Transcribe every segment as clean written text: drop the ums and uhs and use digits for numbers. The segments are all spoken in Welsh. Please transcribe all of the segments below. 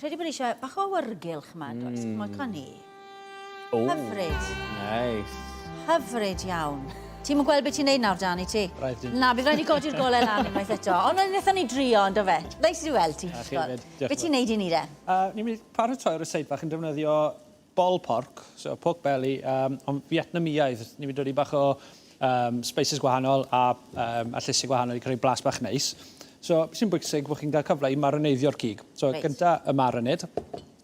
Credu bod eisiau bach o awyrgylch yma, mm. does? Chimod, canu. Oh, Hyfryd. Nice. Hyfryd iawn. Ti'n mynd gweld beth ti'n neud nawr, Dan, i ti? Rhaid i. Na, bydd rhaid i godi'r golau lan unwaith eto. Ond wnaethon ni drio, ond fe. Neis i weld ti. Beth ti'n neud i ni de? Ni'n mynd i paratoi'r ryseit bach yn defnyddio bol porc, so pork belly, ond Vietnamaidd. Ni'n mynd i dod i bach o spices gwahanol a, a llysiau gwahanol i creu blas bach neis. So, beth sy'n bwysig bod chi'n cael cyfle i marineiddio'r cig. So, Reit. gynta y marinade.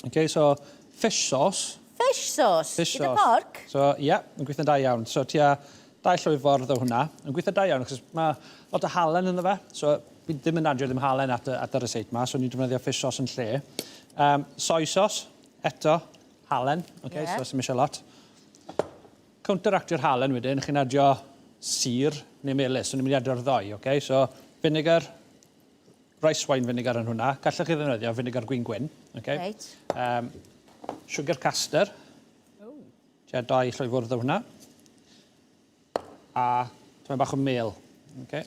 Okay, so, fish sauce. Fish sauce? Fish Gyda sauce. porc? So, ie, yeah, yn gweithio'n da iawn. So, tua dau llwy ffordd o hwnna. Yn gweithio da iawn, achos mae lot o halen ynddo fe. So, fi ddim yn adio ddim halen at y, at y receipt ma, so ni'n defnyddio fish sauce yn lle. Soy sauce, eto, halen, okay, yeah. So sy'n eisiau lot. Counteractio'r halen wedyn, chi'n adio sur neu melys, so ni'n mynd i adio'r ddoi, okay? So, vinegar, rice wine vinegar yn hwnna. Gallwch chi ddefnyddio vinegar gwin gwyn, okay? Reit. Sugar caster. Oh. Tua dau llwy fwrdd o hwnna. A tymed bach o mel. Okay.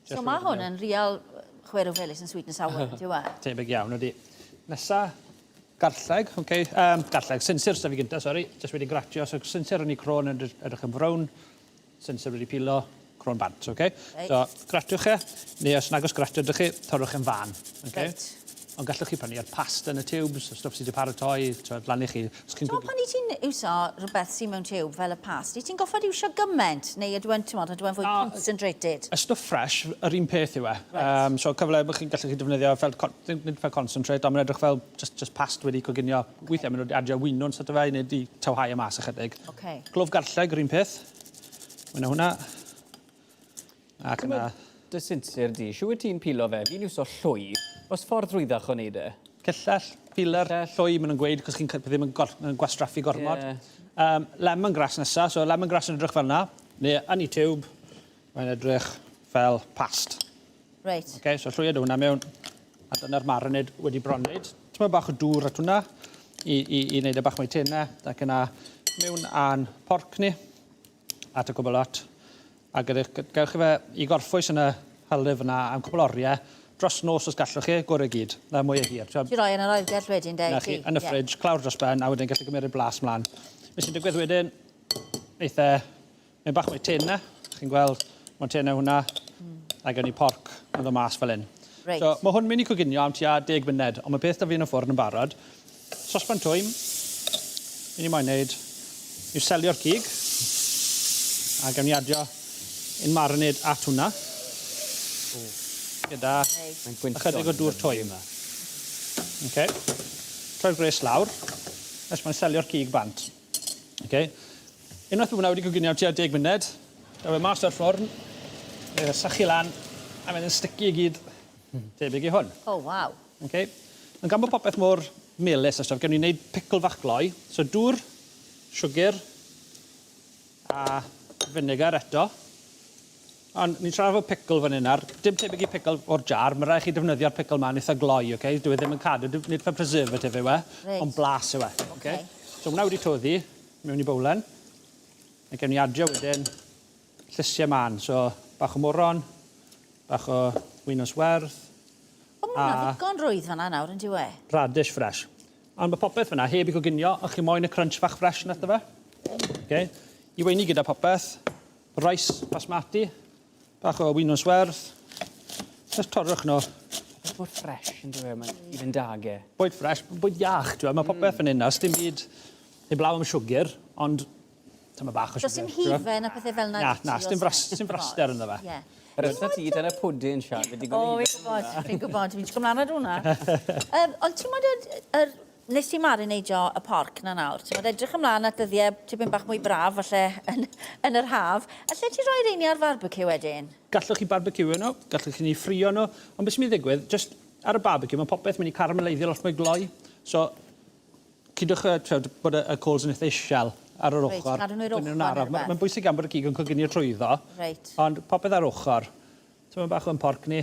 So mae hwn yn real chwerw felys yn sweet and sour, yw e? Tebyg iawn, ydy. Nesa, garlleg, okay. Garlleg, sinsir sy fi gynta, sori. Jyst wedi gratio, so sinsir yn ei crôn yn edrych yn frown, sinsir wedi pilo, crôn bant, okay? Reit. So, gratiwch e, neu os nag oes gratio ydych chi, torrwch e'n fan, okay? Reit. Ond gallwch chi prynu yr pasta yn y tubes, y stwff sydd wedi paratoi, t'wod, lan i chi. Os chi'n T'mod pan i ti'n iwso rhywbeth sydd mewn tiwb fel y past, i ti'n goffod iwsio gymaint, neu ydw e'n, t'mod, ydw e'n fwy concentrated? Y stwff fresh, yr un peth yw e. Reit. So cyfle bod chi'n gallu chi defnyddio fel, ddim nid fel concentrate, ond mae'n edrych fel just, just past wedi coginio. Weithiau maen nhw wedi adio winwns ato fe i wneud i tawhau e mas ychydig. Okay. Glwf garlleg, yr un peth. Mae yna hwnna. Ac yna... Dy sinsir di, siw wyt ti'n pilo fe? Fi'n iwso llwy. Oes ffordd rwyddach o wneud e? Cyllell, peeler, Cyllell. llwy, maen nhw'n gweud, cos chi'n ddim yn, yn gwastraffu gormod. Yeah. Lemongrass nesa, so lemongrass yn edrych fel yna, neu yn ei tiwb, mae'n edrych fel past. Reit. Okay, so llwy o hwnna mewn, a dyna'r marinade wedi bron wneud. Tyma bach o dŵr at hwnna, i, i, i wneud e bach mwy tenau, ac yna mewn â'n porc ni, at y cwbl lot. A gyda, gewch chi fe i gorffwys yn y hylif yna am cwbl oriau, dros nos os gallwch chi, gorau gyd, na mwy o hir. Ti roi yn yr oergell wedyn, de? Na chi, yn y ffridge, clawr dros ben, a wedyn gallu gymryd blas mlaen. Be sy'n digwydd wedyn, neith e, mae'n bach mwy tenau, chi'n gweld, mae'n tenau hwnna, a gen i porc yn dod mas fel hyn. Reit. So, mae hwn mynd i coginio am tua 10 munud, ond mae peth da fi yn y ffwrn yn barod. Sosban twym, be ni moyn neud yw selio'r cig, a gawn ni adio un marinade at hwnna. Gyda ychydig o dŵr twym. Okay. Troi'r gwres lawr, nes mae'n selio'r cig bant. Okay. Unwaith bod hwnna wedi coginio am tua 10 munud, daw e mas o'r ffwrn, mae fe sychu lan, a mae'n sticky i gyd, tebyg i hwn. Oh, waw. Ok. Ond gan bod popeth mor melys a stwff, gewn ni wneud pickle fach gloi. So dŵr, siwgr a vinegar eto. Ond ni'n siarad fod pickle fan hyn nawr. Dim tebyg i pickle o'r jar. Mae rhaid chi defnyddio'r pickle ma'n eitha gloi, ok? Dyw e ddim yn cadw, nid fel preservative yw e, Reit. ond blas yw e. Ok. Okay? So hwnna wedi toddi mewn i bowlen. A gewn ni adio wedyn llysiau mân. So bach o moron, bach o winwns werdd. Ond mae hwnna ddigon rwydd fan'na nawr, yn dyw e? Radish fresh. Ond mae popeth fan'na heb i goginio, ond chi moyn y crunch fach fresh 'na ato fe. Okay. I weini gyda popeth, rice basmati, bach o winwns werdd. Just torrwch nhw. Popeth mor fresh, yn dyw e? Mae'n i fynd ag e. Bwyd fresh, bwyd iach, ti'n Mae popeth fan hyn nawr, sdim byd heblaw am siwgr, ond Tyma bach o Does dim hufen a pethau fel 'na. Na, na, sdim fras, sdim fraster ynddo fe. Ie. Yr wythnos ti tan y pwdin, Sian, fe digon O, fi'n gwybod, fi'n gwybod, fi'n disgwyl mlaen ar hwnna. Um, ond ti'n modd yr, yr, nes ti marineidio y porc na nawr, ti'n modd edrych ymlaen at ddyddiau tipyn bach mwy braf, falle, yn, yn yr haf. Alle ti roi reini ar farbeciw wedyn? Gallwch chi barbeciwio nhw, gallwch chi ni ffrio nhw, ond beth sy'n mynd i ddigwydd, just ar y barbeciw, mae popeth mynd i carameleiddio lot mwy gloi. So, Cudwch y, t'wod, bod y, y coals yn eitha isiel ar yr Reit, ochr. cadw nhw i'r Gwneud nhw'n ochr neu araf. rhywbeth. Mae'n bwysig iawn bod y cig yn coginio trwyddo. Reit. Ond popeth ar ochr. Tymed bach o'n porc ni,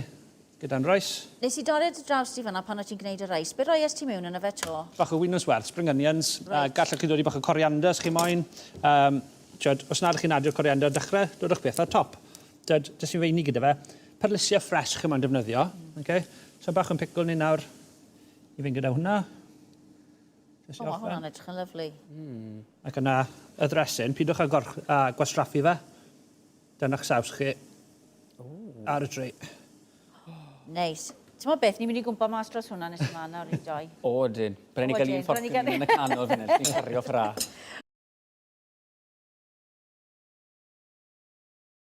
gyda'n rice. Nes i dorri dy draws di fan'na pan o' ti'n gneud y reis. Be roies ti mewn yno fe 'to? Bach o winwns werth, spring onions. Reit. Gallwch chi dodi bach o coriander os chi moyn. Um, t'wod, os nad ych chi'n adio'r coriander ar dechrau, dodwch beth ar top. T'wod, jyst i feini gyda fe. Perlysiau ffres chi moyn defnyddio. Mm. Okay? So bach o'n pickle ni nawr i fynd gyda hwnna. Jyst i O, mae orffen. hwnna'n edrych yn lyfli. Ac yna y ddresin, pidwch â gorch, a gwastraffu fe. Dyna'ch saws chi ar y tray. Neis. Ti'n meddwl beth, ni'n mynd i gwmpa mas dros hwnna nes ymlaen nawr i doi. O, dyn. Bren ni gael un Odyn, ffordd bren ni gael- yn y canol fan hyn. Ni'n cario ffra.